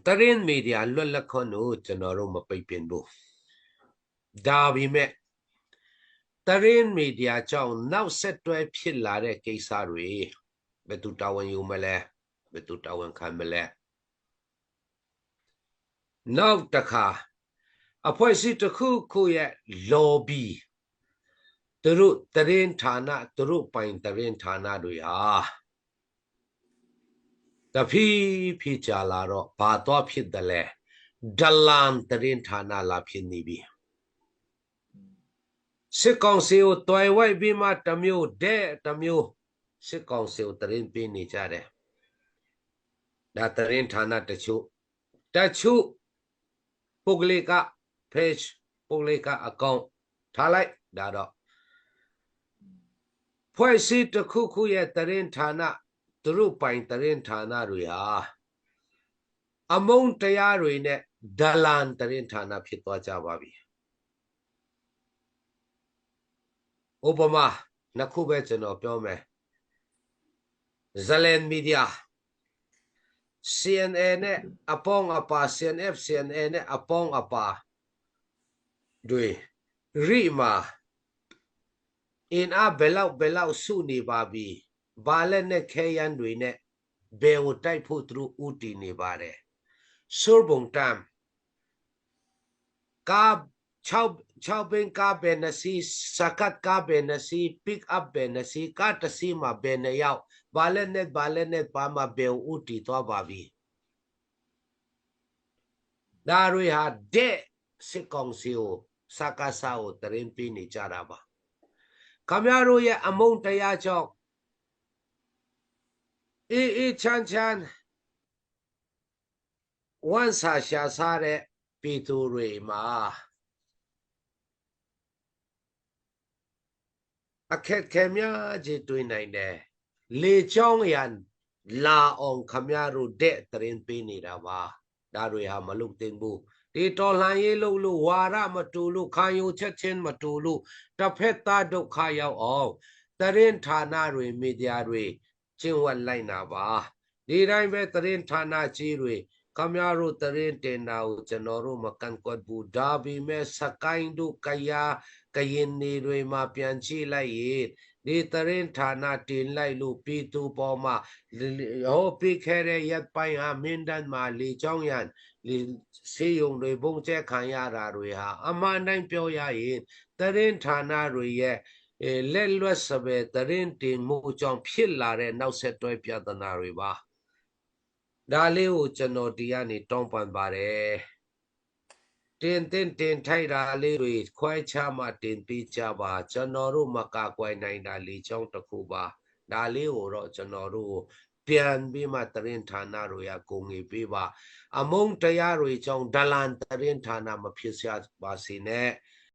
သတင်းမီဒီယာလွတ်လပ်ခွင့်ကိုကျွန်တော်တို့မပိတ်ပင်ဘူး။ဒါပေမဲ့သတင်းမီဒီယာကြောင့်နောက်ဆက်တွဲဖြစ်လာတဲ့ကိစ္စတွေဘယ်သူတာဝန်ယူမလဲဘယ်သူတာဝန်ခံမလဲနောက်တစ်ခါအဖွဲ့အစည်းတစ်ခုခုရဲ့ lobby သူတို့သတင်းဌာနသူတို့ပိုင်သတင်းဌာနတွေဟာတဖြည်းဖြည်းကြာလာတော့ဘာတော့ဖြစ်တယ်လဲဒလန်သတင်းဌာနလာဖြစ်နေပြီစစ်ကောင်စီကိုတွယ်ဝိုက်ပြီးမှတမျိုးတဲ့တမျိုးစစ်ကောင်စီကိုသတင်းပေးနေကြတယ်ဒါသတင်းဌာနတချို့တချို့ပုဂ္ဂလိက page ပုဂ္ဂလိက account ထားလိုက်ဒါတော့ဖွဲ့စည်းတစ်ခုခုရဲ့သတင်းဌာနသူတို့ပိုင်သတင်းဌာနတွေဟာအမုန်းတရားတွေနဲ့ဒလန်သတင်းဌာနဖြစ်သွားကြပါပြီဥပမာနှစ်ခုပဲကျွန်တော်ပြောမယ်ဇလန်မီဒီယာ CNA နဲ့အပေါင်းအပါ CNF CNA နဲ့အပေါင်းအပါတွေရိမာအင်အားဘယ်လောက်ဘယ်လောက်စုနေပါပြီဘာလက်နဲ့ခဲယမ်းတွေနဲ့ဘယ်ကိုတိုက်ဖို့သူတို့ဥတည်နေပါတယ်ဆိုဘုံတမ်ကာ6 6ဘင်ကာဘယ်နစီစကတ်ကာဘယ်နစီပစ်အပ်ဘယ်နစီကာတစီမှာဘယ်နှယောက်ဘာလက်နဲ့ဘာလက်နဲ့ပါမှာဘယ်ဥတည်သွားပါပြီဒါတွေဟာတဲ့စစ်ကောင်စီကိုစကားစာကိုတရင်ပေးနေကြတာပါခမရတို့ရဲ့အမုန်းတရားကြောင့်အေးအေးချမ်းချမ်းဝမ်းစာရှာစားတဲ့ပြည်သူတွေမှာအခက်ခဲများကြီးတွေ့နိုင်တယ်လေချောင်းရန်လာအောင်ခမရတို့တဲ့တရင်ပေးနေတာပါဒါတွေဟာမလုပ်သင့်ဘူးဒီတော်လှန်ရေးလုပ်လို့ဝါရမတူလို့ခံယူချက်ချင်းမတူလို့တစ်ဖက်သားဒုက္ခရောက်အောင်တရင်ဌာနတွေမီဒီယာတွေကျင့်ဝတ်လိုက်နာပါဒီတိုင်းပဲတရင်ဌာနကြီးတွေခမရတို့တရင်တင်တာကိုကျွန်တော်တို့မကန်ကွက်ဘူးဒါပေမဲ့စကိုင်းတို့ကယာကရင်နေတွေမှာပြန်ကြည့်လိုက်ရင်ဒီတရင်ဌာနတင်လိုက်လို့ပြည်သူပေါ်မှာဟောပြခဲ့တဲ့ရက်ပိုင်းဟာမင်းတန်းမှာလေချောင်းရန်ဆေးရုံတွေပုံကျဲခံရတာတွေဟာအမှန်တိုင်းပြောရရင်တရင်ဌာနတွေရဲ့လက်လွတ်စပယ်တရင်တင်မှုကြောင့်ဖြစ်လာတဲ့နောက်ဆက်တွဲပြဿနာတွေပါဒါလေးကိုကျွန်တော်ဒီကနေတောင်းပန်ပါတယ်တင်တင်တင်ထိုက်တာလေးတွေခွဲခြားမှတင်ပေးကြပါကျွန်တော်တို့မကာကွယ်နိုင်တာလေချောင်းတစ်ခုပါဒါလေးကိုတော့ကျွန်တော်တို့ပြန်ပြီးမှတရင်ဌာနတွေရကိုငေပေးပါအမုန်းတရားတွေကြောင့်ဒလန်တရင်ဌာနမဖြစ်စပါစေနဲ့